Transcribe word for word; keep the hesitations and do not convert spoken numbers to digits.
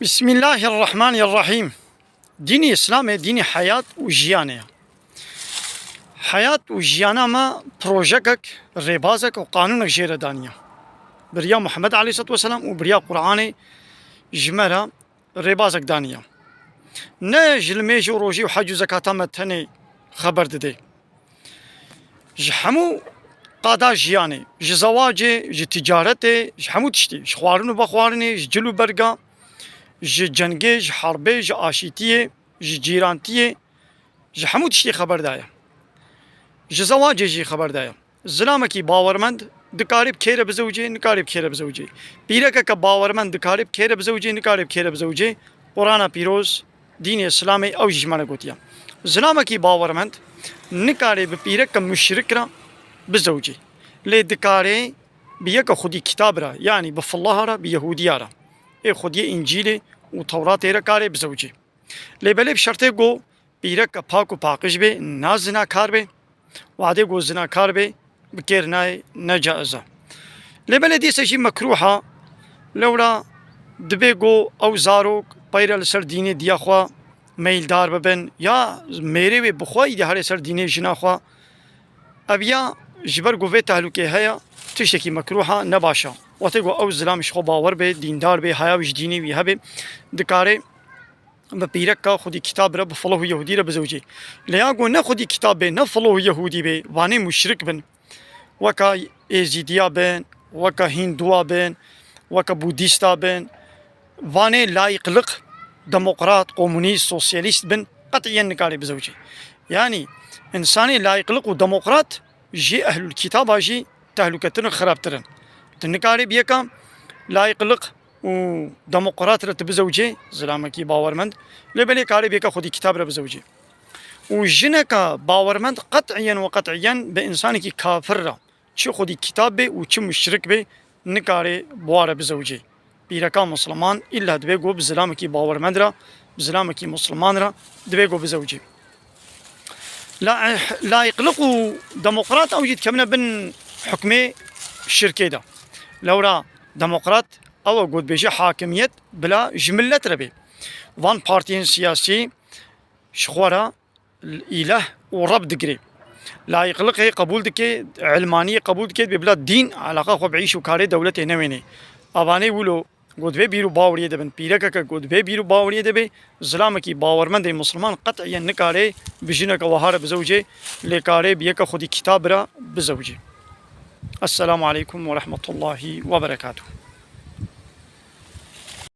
Bismillahirrahmanirrahim. Dînî Îslamê dînî heyat û jiyanê ye. Heyat û jiyana me projekek, rêbazek û qanûnek jê re daniye. Bi riya Muhammed aleyhisselatu vesselam û bi riya Qur'anê ji me re rêbazek daniye. Ne ji limêj û rojî û hec û zekata me tenê xeber dide. Ji hemû qada jiyanê, ji zewacê, ji ticaretê, ji hemû tiştî, ji xwarin û vexwarinê, ji cil û berga, ji cengê, ji herbê, ji aşîtiyê, ji cîrantiyê, ji hemû tiştî xeber daye. Ji zewacê jî xeber daye. Zilamekî bawermend dikarê bi kê re bizewicê, nikarê bi kê re bizewicê. Pîrekeke bawermend dikarê bi kê re bizewicê, nikarê bi kê re bizewicê. Qur'ana Pîroz, dînê Îslamê ew jî ji me re gotiye. Zilamekî bawermend nikarê bi pîreke muşrik re bizewicê. Lê dikarê bi yeke xwedî kitab re, yanî bi Fillaha re, bi Yehûdiya re. Ê xwediyê Încîlê û Tewratê re karê bizewicê. Lê belê bi şertê ku pîreke pak û paqij bê, na zinakar bê. Wadê ku zinakar bê, bi kêr nayê, ne caiz e. Lê belê dîse jî mekruh e. Lewra dibê ku ew zarok peyre li ser dînê diya xwe meyldar bibin, ya mêrê wê bi xwe îdî here ser dînê jina xwe. Ev ya ji ber ku vê tehlûkê heye, tiştekî mekruh e, ne baş e. Wextê ku ew zilam ji xwe bawer bê, dîndar bê, haya wî ji dînê wî hebe, dikarê bi pîreka xwedî kitab re, bi filoh û yehûdî re bizewicê. Lê ya ku ne xwedî kitab bê, ne filoh û yehûdî bê, vanê muşrik bin, weka êzîdiya bin, weka hînduwa bin, weka budîsta bin, vanê layîqliq, demokrat, komunîst, sosyalîst bin, qet'iyen nikarê bizewicê. Yanî, însanê layîqliq û demokrat ji ehlul kitaba jî tehlûketir in, xirabtir in. Tu nikarê bi yeka layîqliq û demokrat re tu bizewicê, zilamekî bawermend, lê belê karê bi yeka xwedî kitab re bizewicê. Û jineka bawermend qet'iyen we qet'iyen bi însanekî kafir re, çi xwedî kitab bê û çi muşrik bê, nikarê bi wa re bizewicê. Pîreka misliman îlla dibê ku bi zilamekî bawermend re, bi zilamekî misliman re dibê ku bizewicê. La-, layîqliq û demokrat ew jî dikevine bin hukmê şirkê de. Lewra demokrat ew e ku dibêje hakimiyet bila ji millet re bê. Van partiyên siyasî ji xwe re îleh û Reb digirê. Layîqliqê qebûl dike, ilmaniyê qebûl dike, dibê bila dîn eleqa xwe bi îş û karê dewletê newênê. Evanê wilo ku di vê bîr û baweriyê de bin, pîrekeke ku di vê bîr û baweriyê de bê, zilamekî bawermendê misliman qet'iyen nikare bi jineke wiha re bizewicê, lê kare bi yeke xwedî kitab re bizewicê. Esselamu aleykum ve rahmetullahi ve berekatuhu.